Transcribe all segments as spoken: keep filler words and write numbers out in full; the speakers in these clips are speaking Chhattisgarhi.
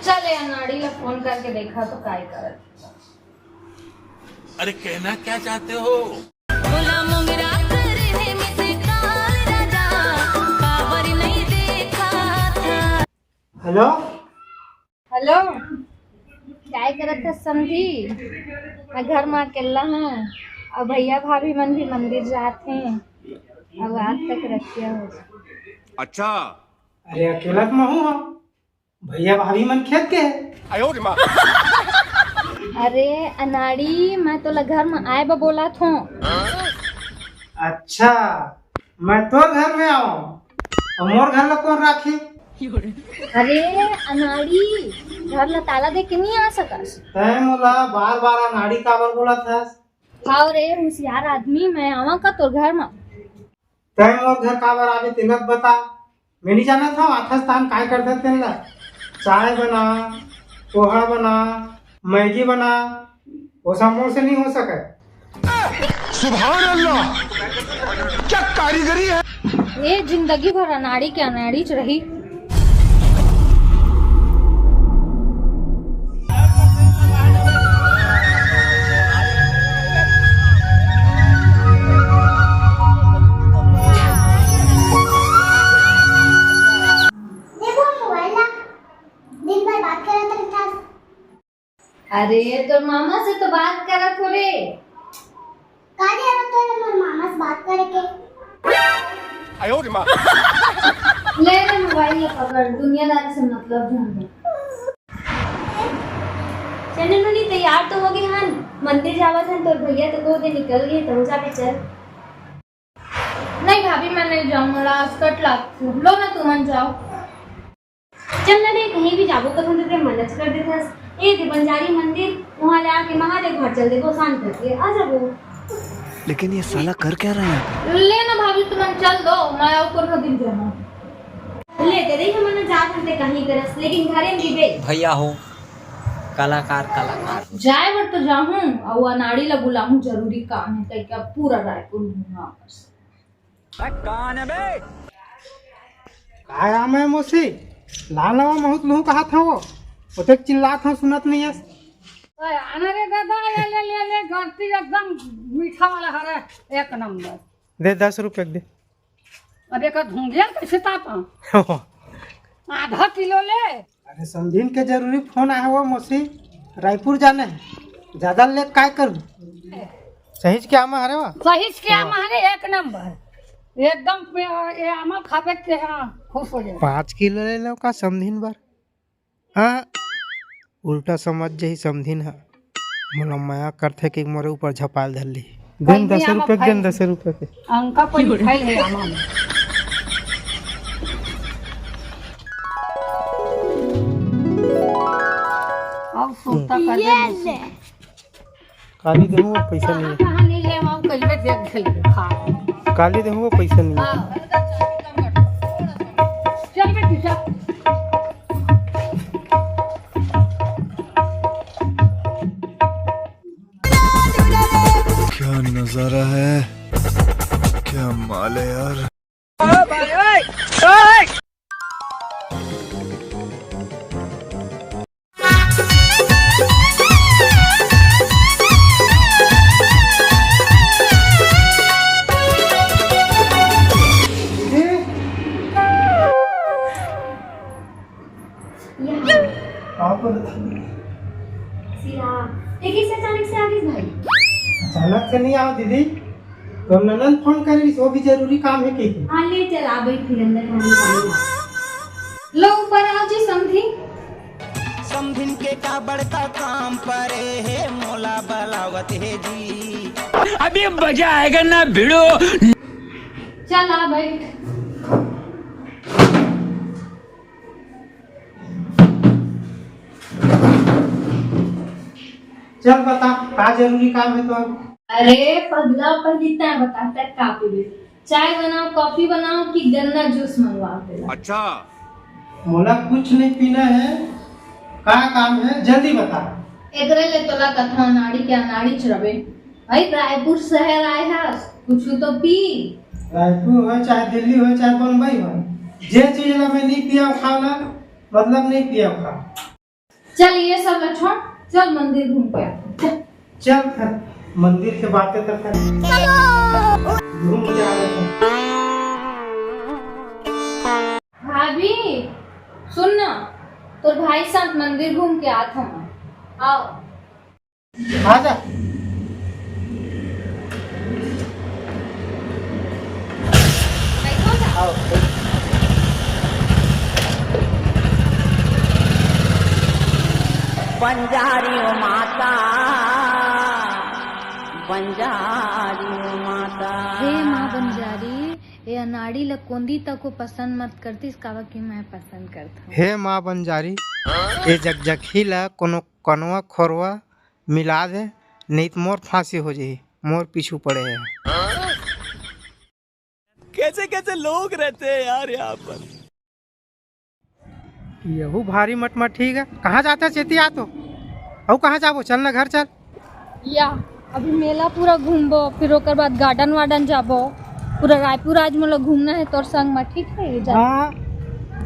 चल, ए अनाड़ी ला फोन करके देखा तो काय करत। अरे, कहना क्या चाहते हो? बोला मोंगरा करे है मिस कॉल राजा, काबर नहीं देखा था। हेलो। हेलो, काय करत हस समधी? मैं घर म अकेल्ला हूँ, अउ भैया भाभी मन भी मंदिर जात हें, अउ आज तक रतिया हो जाए। अच्छा। अरे, अकेला तो मैं हूँ, भैया भाभी मन खेत गे हे। अरे अनाड़ी, मैं तोला घर म आए बर बोलत हूँ। अच्छा, मैं तोर घर में आऊं, अउ मोर घर ला कोन राखी? अरे अनाड़ी, घर ला ताला दे के नहीं आ सकस? तैं मोला बार बार अनाड़ी काबर बोलत हस? हाव रे हुसियार आदमी, मैं आवां का तोर घर म? तैं मोर घर काबर आबे तेला बता। मैं नहीं जानत हूँ आथस तान काय करथस तेन ला। चाय बना, पोहा बना, मैगी बना, वो सब मोर से नहीं हो सके। सुभान अल्लाह, क्या कारीगरी है। ये जिंदगी भर अनाड़ी के अनाड़ी च रही। देखो मोबाइल ला, दिन भर बात करत रहिथस। अरे, तोर मामा से तो बात करत हो रे। का जरूरत हे मोर मामा से बात करे के? ले रे मोबाइल ला पकड़, दुनियादारी से मतलब ढूंढ। चंदन मुनि तैयार तो हो गे हन, मंदिर जावत हन, तोर भैया तो दो दिन निकल गए, तो जाबे चल। नहीं भाभी, मैं नहीं जाऊँ, मोला अस्कट लागथे। लो ना, तुमन जाओ। चल ना रे, कहीं भी जाबो कथन तो ते मना कर देथस। ए दे बंजारी मंदिर, वहाँ ले आके महादेव घर चल देबो, शांत करके आ जाबो। लेकिन ये साला कर क्या रहा है यहाँ पे? ले ना भाभी, तुमन चल दो, मैं अउ कोनो दिन जाहूँ। ले ते देख, हमन जात हन ते कहीं करस, लेकिन घरे में भी बे। भैया हो, कलाकार, कलाकार हो। जाए बर तो जाहूँ, अउ अनाड़ी ला बुलाहूँ, जरूरी काम हे, कहिके अब पूरा रायपुर घूमना पड़स। कान बे। काय आम हे मौसी? लाल आम बहुत लूहू कहात हव वो। ओतेक चिल्लात हव, सुनत नहीं हस। ओए, आना रे दादा, ले, ले, ले, ले, गलती एकदम मीठा वाला हरे, एक नंबर। दे, दस रुपये के दे। अब एक धुंगिया कैसे तापा? आधा किलो ले। अरे समधिन के जरूरी फोन आए हे वो मौसी, रायपुर जाना हे, ज्यादा लेट काय करूँ? सहीच के आमा हरे वा? सहीच के आमा हरे, एक नंबर, एकदम पे-, ये आमा खाबे ते हाँ, खुश हो जाए। पाँच किलो ले लो का समधिन बर? हाँ, उल्टा समझ जाही समधिन हा। मोला मया करथे कि मोरे ऊपर झपाल धर ली। देन दस रुपये के, देन दस रुपये के। अंका पर लिखाइल हे आमा में। अब सुरता कर दे मौसी। काली देहूँ वो पैसा नहीं है। कहाँ, कहाँ नहीं ले, हम कहीं पे देख के खा। काली देहूँ वो पैसा नहीं है। हाँ। चल बेटी, चल। क्या नजारा है, क्या माल है यार। सिया, ये कैसे अचानक से आ गई भाई? अचानक से नहीं आओ दीदी, तो ननद फोन कर रही, वो भी जरूरी काम है कि? हाँ, ले चल, आ बैठ फिर अंदर खाने पानी। लो ऊपर आओ जी समधी। समधिन के का बड़का काम परे हे, मोला बलावत हे जी। अभी मजा आएगा ना भिड़ो। चल आ बैठ। चल बता, का जरूरी काम है तोर? अरे पगला, पहली तैं बता, तैं का पीबे? चाय बनाओ, कॉफी बनाओ कि गन्ना जूस मंगवाओ तेला? अच्छा। मोला कुछ नहीं पीना है, का काम है जल्दी बता। एकरे ले तोला कथों अनाड़ी के अनाड़ी च रबे। भाई रायपुर शहर आए हस, कुछ तो पी। रायपुर हो चाहे दिल्ली हो चाहे बम्बई हो, जे चीज ला मैं नहीं पिया खाओ ना, मतलब नहीं पिया खा। चल, ये सब ला छोड़, चल मंदिर घूम के आते हैं, चल। चल, मंदिर के बातें तो कर, घूम के आ लेते हैं। भाभी, सुन ना, तोर भाई साथ मंदिर घूम के आत हूँ। आओ। आजा। बंजारी ओ माता, बंजारी ओ माता। हे माँ बंजारी, ए अनाड़ी ल कोंदी तको पसंद मत करतिस, काबर कि मैं पसंद करथंव। हे माँ बंजारी, ए जकजकही ल कोनो कनवा खोरवा मिला दे, नहीं तो मोर फांसी हो जाही, मोर पीछू पड़े हे। कैसे कैसे लोग रहते हैं यार यहाँ पर। यहू भारी मटमट ठीक है। कहाँ जाता चेती आ तो? अउ कहाँ जाबो? चल ना घर चल। या, अभी मेला पूरा घूमबो, फिर ओकर बाद गार्डन वार्डन जाबो। पूरा रायपुर आज मोला घूमना है तोर संग में, ठीक है? जा। हाँ,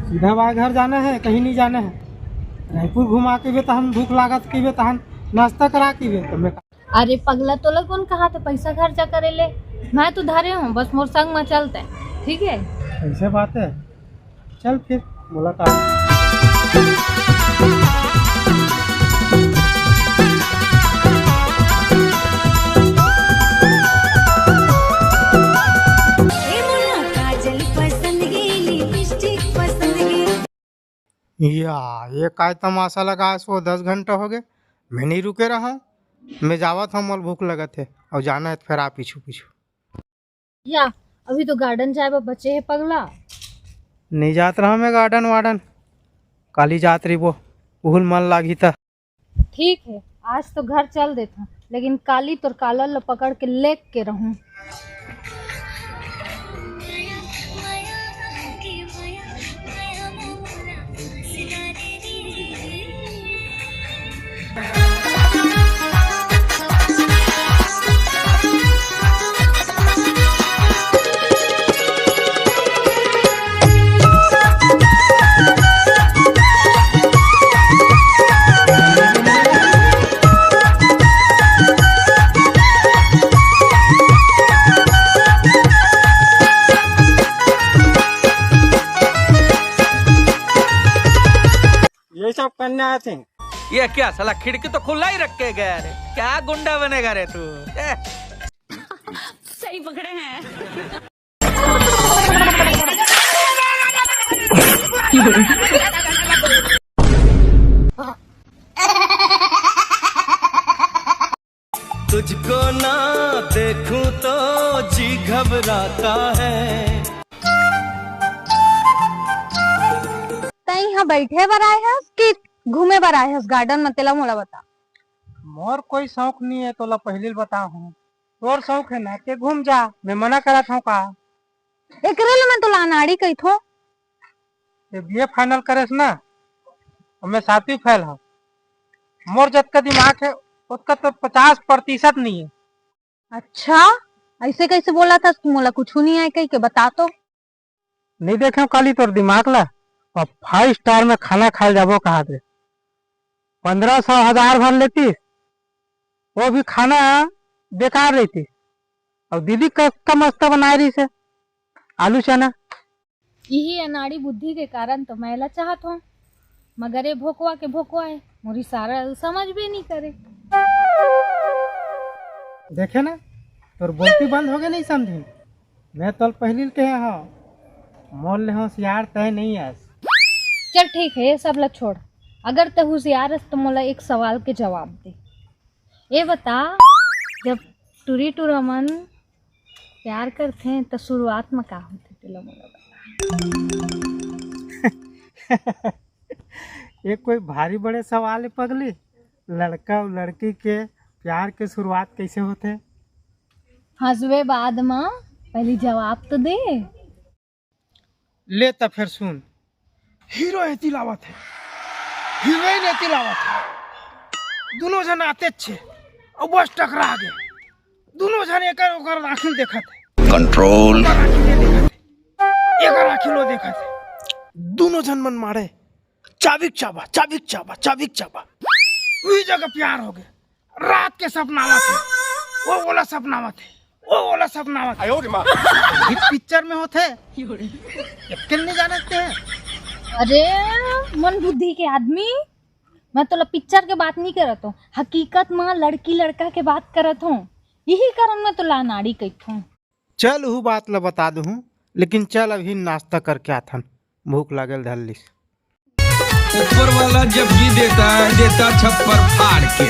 सीधा बाय घर जाना है, कहीं नहीं जाना है। रायपुर घुमा के बे तहन भूख लागत के बे तहन नाश्ता करा के बे तो मैं अरे पगला, तोला कौन कहा थे पैसा खर्चा करे ले? मैं तो धरे हूँ, बस मोर संग में चलते, ठीक है? ऐसे बात है, चल फिर मुलाकात। ए मोला काजल पसंद गे, लिपस्टिक पसंद गे। या, ये काय तमाशा लगा सो? दस घंटा हो गए, मैं नहीं रुके रहा। मैं जावत हूँ, मोल भूख लगत है और जाना है तो फिर आ पीछू पीछू। या, अभी तो गार्डन जाए बर बचे है पगला। नहीं जात रहा मैं गार्डन वार्डन, काली जात रही वो, उहुल मन लागी था। ठीक है, आज तो घर चल देता, लेकिन काली तोर कालर ल पकड़ के लेग के रहूं। ये सब करने आते हैं। ये क्या साला खिड़की तो खुला ही रख के गया रे? क्या गुंडा बनेगा रे तू? ए! सही पकड़े हैं। तुझको ना देखूं तो जी घबराता है। तई इहाँ बैठे बर आए हस कि घूमे बर आए हस गार्डन में, तेला मोला बता। मोर कोई शौक नहीं है, तोला पहली बता हूँ। तोर शौक है ना, ते घूम जा, मैं मना करत हूँ का? एकरे ले मैं तोला अनाड़ी कहिथों। ये बीए फाइनल करेस ना, और मैं सातवीं फेल हूँ। मोर जतका दिमाग है, ओतका तो पचास प्रतिशत नहीं है। अच्छा, ऐसे कैसे बोला था तू? मोला कुछ नहीं आए कही के बता तो। नहीं देखे काली तोर दिमाग ला, और फाइव स्टार में खाना खाए जाबो कहा थे। पंद्रह सौ हजार भर लेती, वो भी खाना बेकार रहती। और दीदी का, का मस्त बनाए रही से आलू चना। इही अनाड़ी बुद्धि के कारण तो मैं ला चाहत हूँ, मगर ये भोकवा के भोकवा है, मोर इशारा समझ भी नहीं करे। देखे ना, तोर बोलती बंद हो गई नहीं समझी। मैं तोल पहली कहे हूँ, मोर ले होशियार तय नहीं आस। चल ठीक है, ये सब ला छोड़। अगर तय होशियार हस तो मोला एक सवाल के जवाब दे। ये बता, जब टूरी टूरा मन प्यार करथे त शुरुआत म का होथे, तेला मोला बता। ये कोई भारी बड़े सवाल है पगली। लड़का अउ लड़की के प्यार के शुरुआत कैसे होथे? हंसवे बाद म, पहली जवाब तो दे। ले त फेर सुन, हीरो एती लावत हे, हीरोइन एती लावत हे, दुनों झन आते छे, अउ बस टकरा गे। दुनों झन एकर ओकर आँखी ल देखत हे। कंट्रोल। ओकर आँखी ल देखत हे। एकर आँखी ल देखत हे। दुनों झन मन मारे। चाबिक चाबा, चाबिक चाबा, चाबिक चाबा। उही जगह प्यार होगे। रात के सपना आवत हे, वो वाला सपना आवत हे, वो वाला सपना आवत हे। ये पिक्चर में होथे, एक्चुअल नहीं जानते हैं। अरे, मन बुद्धि के आदमी, मैं तोला पिक्चर के बात नहीं करत हूँ, हकीकत में लड़की लड़का के बात करत हूँ। यही कारण मैं तोला अनाड़ी कहत हूँ। चल, उहू बात ल बता दूहूँ, लेकिन चल अभी नाश्ता करके आथन, भूख लागल धर लिस। ऊपर वाला जब भी देता है, देता छप्पर फाड़ के।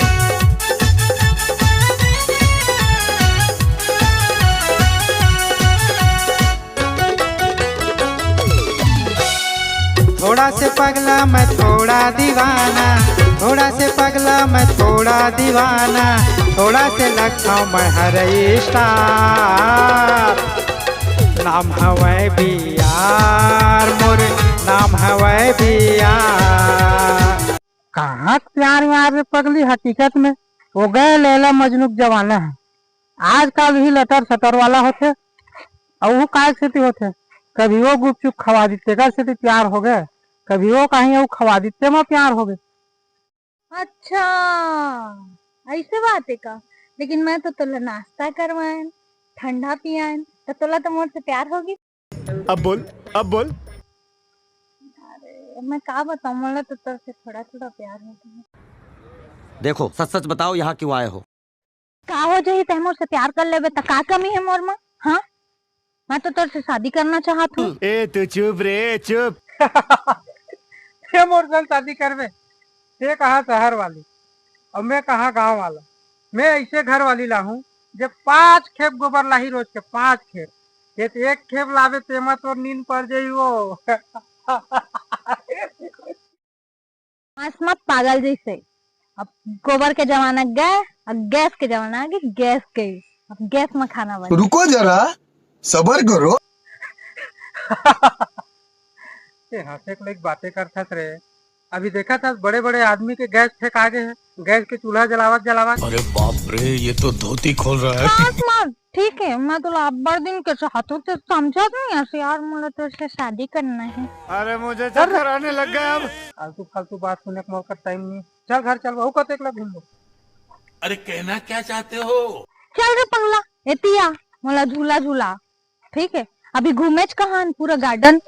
थोड़ा से पगला मैं थोड़ा दीवाना, थोड़ा से पगला मैं थोड़ा दीवाना, थोड़ा से लगता हूँ मैं हर स्टार। नाम हवय बियार मोर, नाम हवय बियार। कहाँ प्यार यार रे पगली, हकीकत में वो गए लैला मजनू के जमाना है। आजकल भी लटर सटर वाला होथे, अउ वो काय सेती होथे, कभी वो गुपचुप खवा दी तेकर सेती प्यार हो गए, कभी वो कहीं अउ खवा दी तेमा प्यार हो गए। अच्छा, ऐसे बात है का? लेकिन मैं तो तोला नाश्ता करवाएन, ठंडा पियाएन, तो तोला तो मोर से प्यार होगी। अब बोल, अब बोल। अरे, मैं का बताऊं, मोला तो तोर से थोड़ा थोड़ा प्यार हो गया। देखो, सच सच बताओ, यहाँ क्यों आए हो? का हो जाही, तै मोर से प्यार कर लेबे त का कमी है मोर में? हाँ, मैं तो तोर से शादी करना चाहत हूँ। ए, तू चुप रे, चुप। ये मोर संग शादी करबे? ये कहाँ शहर वाली, और मैं कहाँ गांव वाला। मैं ऐसे घर वाली लाहूँ, जे पाँच खेप गोबर लाही रोज के, पाँच खेप। ये तो एक खेप लावे, तेमा तोर नींद पड़ जाई वो। मत, मत पागल जैसे। अब गोबर के जमाना गए, अब गैस के जमाना आ गई, गैस गई। अब गैस में खाना बने। रुको जरा, सबर करो। ए, हंसे के लइक बातें करथस रे। अभी देखा था, बड़े-बड़े आदमी के गैस फेंका गे हे, गैस के चूल्हा जलावत, जलावत। अरे बाप रे, ये तो धोती खोल रहा है। पाँच मार, ठीक है, मैं तोला अब्बड़ दिन के चाहत हूँ, तो समझत नहीं ऐसे यार, मोला तो इससे शादी करना है। अरे मुझे चक्कर आने लग गया अब। फालतू, फालतू बात सुने के मोर कर टाइम नहीं। चल घर चल, वहू कते एकला घूमबो। अरे कहना क्या चाहते हो? चल रे पगला, एतिया, मोला झूला झूला। ठीक है, अभी घूमेच कहाँ, पूरा गार्डन।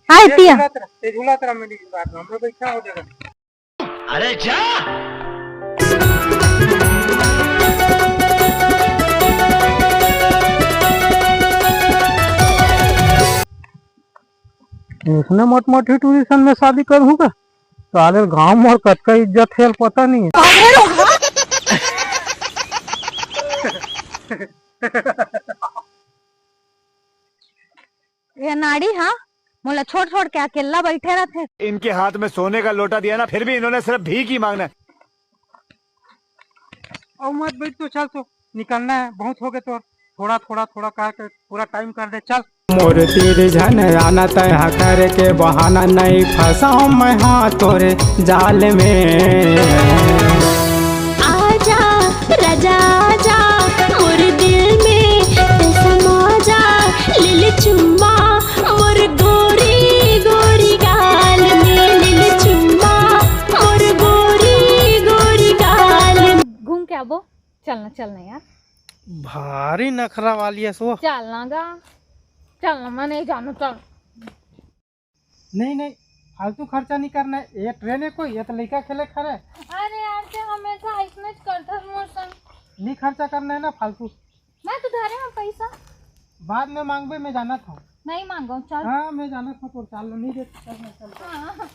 हाँ, ए, एतिया। झूलत रह, ए, झूलत रह, मेरी बात में, हम लोग इच्छा हो जाएगा। अरे जा। इसने मोट मोटी टूरी सन में शादी कर हूँ का? साले गांव में कतका इज्जत है, पता नहीं है। ये नाड़ी, हाँ, मोला छोड़ छोड़ के अकेला बैठे रहते। इनके हाथ में सोने का लोटा दिया ना, फिर भी इन्होंने सिर्फ भीख ही मांगना है। और मत बैठ तो, चल तो, निकलना है, बहुत हो गए तो, थोड़ा थोड़ा थोड़ा करके पूरा टाइम कर दे, चल। मोर तीर झन आना, तैहा करके बहाना, नहीं फंसाऊं मैं हाथ तोरे जाल में। आजा राजा आजा, मोर दिल में तू समा जा, ले ले चुम्मा मोर गोरी गोरी गाल में, ले ले चुम्मा मोर गोरी गोरी गाल में। घूम के आबो, चलना, चलना यार। भारी नखरा वाली है सो। चलना गा, चलना, मैं नहीं जानू, चल। नहीं, नहीं, फालतू खर्चा नहीं करना है। ये ट्रेन है कोई, ये तो लइका खेले खा रहे। अरे यार, ते हमेशा ऐसने च करथस मोर संग। नहीं खर्चा करना है ना फालतू। मैं तो धरे हूँ पैसा। बाद में मांगबे, मैं जानत हूँ। नहीं मांगो, चल। हाँ, मैं जानत हूँ, तोर चाल नहीं दे, चल, मैं चल। हाँ।